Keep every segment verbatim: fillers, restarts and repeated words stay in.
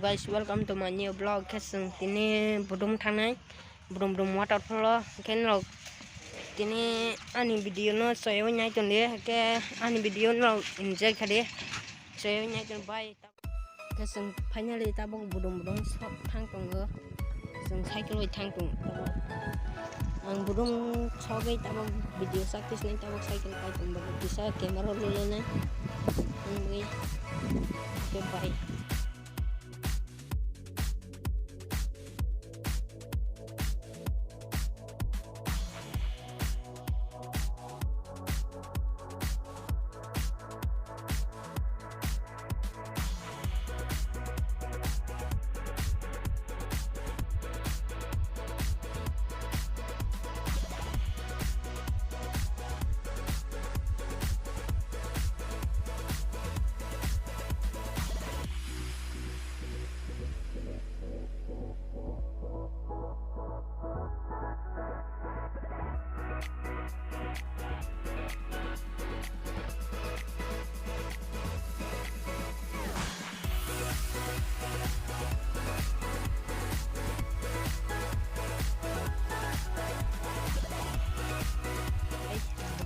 Guys, welcome to my new vlog. Khe chwng tini Budum thangnai, Budum Budum waterfall o. Khe norok tini ani video no chaywi nai tongdi, khe ani video no enjoy khadi, chaywi nai tong bai. Khe chwng finally tabuk Budum Budum sok thang tongo. Chwng cycle bai thang tong tabuk. Ang Budum sogwi tabuk video saktisnai tabuk cycle kai tong bai kisa camera lulenai. Ang bai. Khe bai.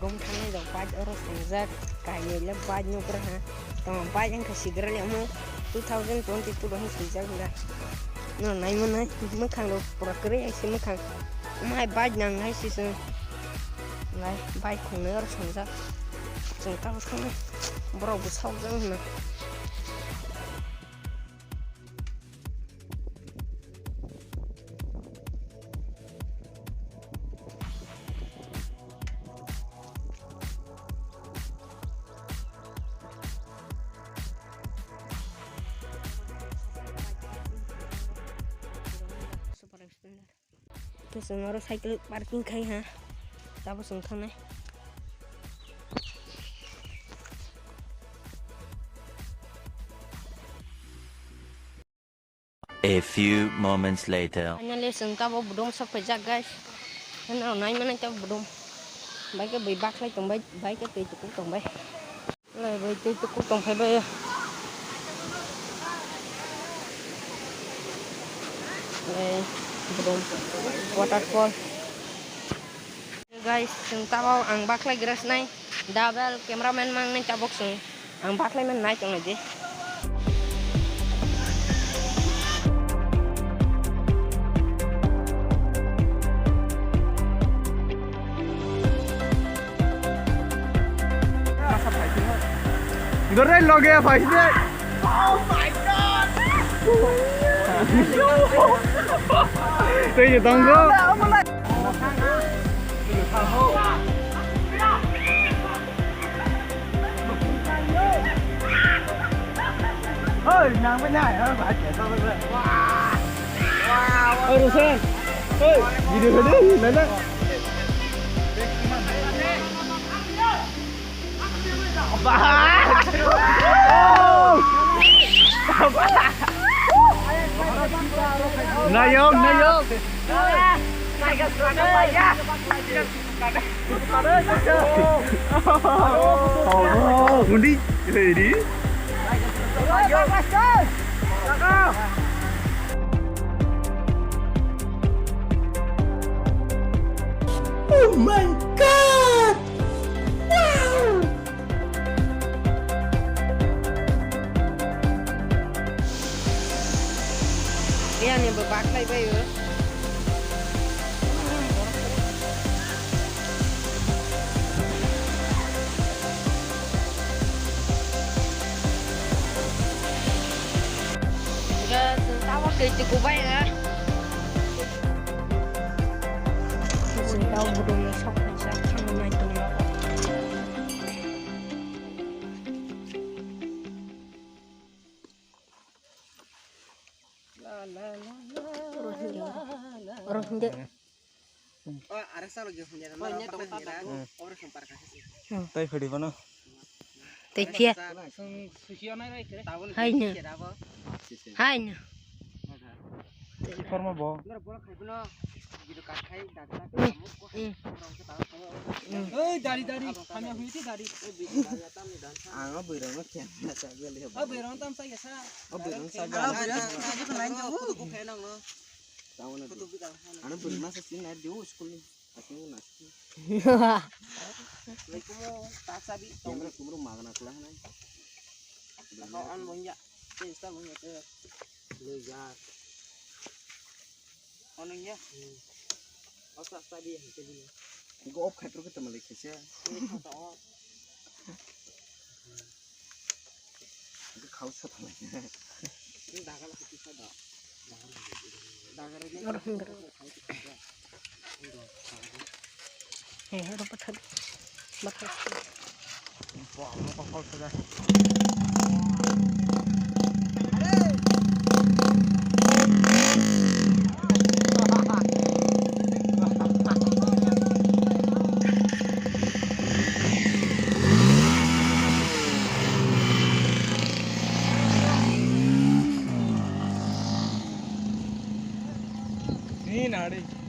Budum thangnai rok bike oro songjak, kainwi le bike nugra ha. Tamo bike wngkha sigra le omo two thousand twenty two rohorno swijak da. No nai mwnai mwkhang rok pura kwrwi hai se mwkhang. Omo hai bike nang hai se chwng. Lai bike khongnai oro songjak. Chwng tabuk thangnai. Borok bo sokjak hwnwi. Super extender. Khe chwng oro cycle parking khai ha. Tabuk chwng thangnai. A few moments later. Finally, chwng tabuk Budum sok phaijak, guys. Hwnwi nai mano tabuk Budum. Bai khe bui bakhlai tongbai, bai khe twi tukuk tongbai. Lai bai twi tukuk tongphai bai. Lai Budum waterfall. Guys, chwng tabuk ang bakhlai grasnai. Double cameraman mangnai tabuk chwng. Ang bakhlai man nai tonglai di. Dore loge phaide. Oh my God! Tei je tongo. Oi, nang bai nai, oi, bai, bai, bai. Oi, Rusen. Oi, video ko deh, mana? Nayok, nayok. Undi, ready? Oh my God! Wow! Yang ni berbakhlai bayo. Ga, tawa kei tu kubai ga. Sini kau budung ni sok ni sak kang mai tu ni. Rohingya. Rohingya. Tei phadi bono. Tei phiya. Haino. Haino. Sikorma bo. Ei, dari, dari, hamya hui di dari. Ang o bwrwino kemsa sajali. O bwrwino tam sajali. O bwrwino sajali. Ano bwrwino sa sin na diu school ni. Asing na. Camera kumro magna kula hanai. Naka on mungya. Insta mungya te. Lo ya. Ono ya. Osa sa di hente di. Go op khatro ke temalai khaisa. Ini kata o. Go khau sa temalai. Ini dagal ke kisa da. Dagal ke. He, he, oro pathar, pathar. Ni nari.